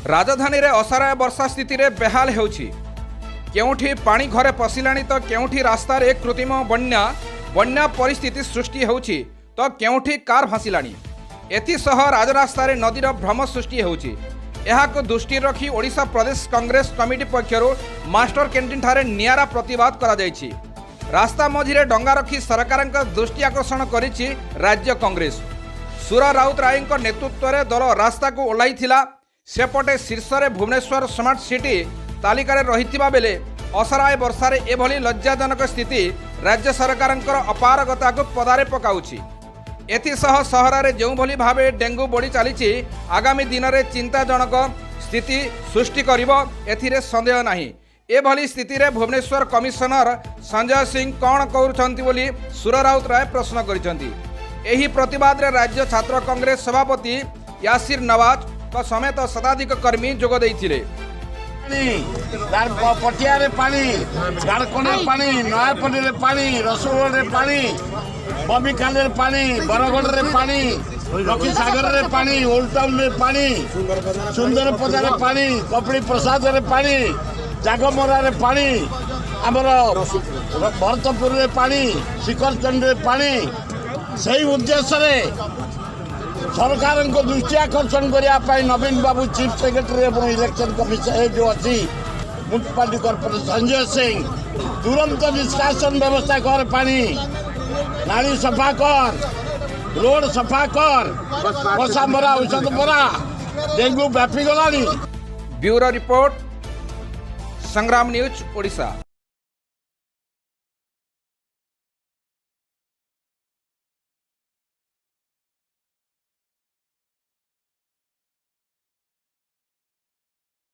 ରାଜଧାନୀରେ ଅସରାଏ ବର୍ଷା ସ୍ଥିତିରେ ବେହାଲ ହେଉଛି। କେଉଁଠି ପାଣି ଘରେ ପଶିଲାଣି ତ କେଉଁଠି ରାସ୍ତାରେ କୃତ୍ରିମ ବନ୍ୟା ପରିସ୍ଥିତି ସୃଷ୍ଟି ହେଉଛି ତ କେଉଁଠି କାର୍ ଭାସିଲାଣି। ଏଥିସହ ରାଜରାସ୍ତାରେ ନଦୀର ଭ୍ରମ ସୃଷ୍ଟି ହେଉଛି। ଏହାକୁ ଦୃଷ୍ଟିରେ ରଖି ଓଡ଼ିଶା ପ୍ରଦେଶ କଂଗ୍ରେସ କମିଟି ପକ୍ଷରୁ ମାଷ୍ଟର କ୍ୟାଣ୍ଟିନ୍ଠାରେ ନିଆରା ପ୍ରତିବାଦ କରାଯାଇଛି। ରାସ୍ତା ମଝିରେ ଡଙ୍ଗା ରଖି ସରକାରଙ୍କ ଦୃଷ୍ଟି ଆକର୍ଷଣ କରିଛି ରାଜ୍ୟ କଂଗ୍ରେସ। ସୁର ରାଉତରାୟଙ୍କ ନେତୃତ୍ୱରେ ଦଳ ରାସ୍ତାକୁ ଓହ୍ଲାଇଥିଲା। ସେପଟେ ଶୀର୍ଷରେ ଭୁବନେଶ୍ୱର ସ୍ମାର୍ଟ ସିଟି ତାଲିକାରେ ରହିଥିବା ବେଳେ ଅସରାଏ ବର୍ଷାରେ ଏଭଳି ଲଜ୍ଜାଜନକ ସ୍ଥିତି ରାଜ୍ୟ ସରକାରଙ୍କର ଅପାରଗତାକୁ ପଦାରେ ପକାଉଛି। ଏଥିସହ ସହରରେ ଯେଉଁଭଳି ଭାବେ ଡେଙ୍ଗୁ ବଢ଼ି ଚାଲିଛି, ଆଗାମୀ ଦିନରେ ଚିନ୍ତାଜନକ ସ୍ଥିତି ସୃଷ୍ଟି କରିବ, ଏଥିରେ ସନ୍ଦେହ ନାହିଁ। ଏଭଳି ସ୍ଥିତିରେ ଭୁବନେଶ୍ୱର କମିଶନର ସଞ୍ଜୟ ସିଂ କ'ଣ କରୁଛନ୍ତି ବୋଲି ସୁର ରାଉତରାୟ ପ୍ରଶ୍ନ କରିଛନ୍ତି। ଏହି ପ୍ରତିବାଦରେ ରାଜ୍ୟ ଛାତ୍ର କଂଗ୍ରେସ ସଭାପତି ୟାସିର ନୱାଜଙ୍କ ସମେତ ଶତାଧିକ କର୍ମୀ ଯୋଗ ଦେଇଥିଲେ। ପଟିଆରେ ପାଣି, ଝାଡ଼ଖଣ୍ଡରେ ପାଣି, ନୟାପଲ୍ଲୀରେ ପାଣି, ରସୁଲଗଡ଼ରେ ପାଣି, ବମିଖାଲରେ ପାଣି, ବରଗଡ଼ରେ ପାଣି, ଲକ୍ଷ୍ମୀସାଗରରେ ପାଣି, ଓଲ୍ଡ ଟାଉନରେ ପାଣି, ସୁନ୍ଦରପଦାରେ ପାଣି, କପିଳି ପ୍ରସାଦରେ ପାଣି, ଜାଗମରାରେ ପାଣି, ଆମର ଭରତପୁରରେ ପାଣି, ଶିଖରଚଣ୍ଡୀରେ ପାଣି। ସେଇ ଉଦ୍ଦେଶ୍ୟରେ ସରକାରଙ୍କ ଦୃଷ୍ଟି ଆକର୍ଷଣ କରିବା ପାଇଁ ନବୀନ ବାବୁ, ଚିଫ୍ ସେକ୍ରେଟାରୀ ଏବଂ ଇଲେକ୍ସନ କମିଶନ ଏ ଯେଉଁ ଅଛି ମ୍ୟୁନିସିପାଲିଟି କର୍ପୋରେସନ ସଞ୍ଜୟ ସିଂ, ତୁରନ୍ତ ନିଷ୍କାସନ ବ୍ୟବସ୍ଥା କର, ପାଣି ନାଳି ସଫା କର, ରୋଡ ସଫା କର, ମଶା ମରା ଔଷଧ ମରା, ଡେଙ୍ଗୁ ବ୍ୟାପିଗଲାଣି। ବ୍ୟୁରୋ ରିପୋର୍ଟ, ସଂଗ୍ରାମ ନ୍ୟୁଜ୍, ଓଡ଼ିଶା।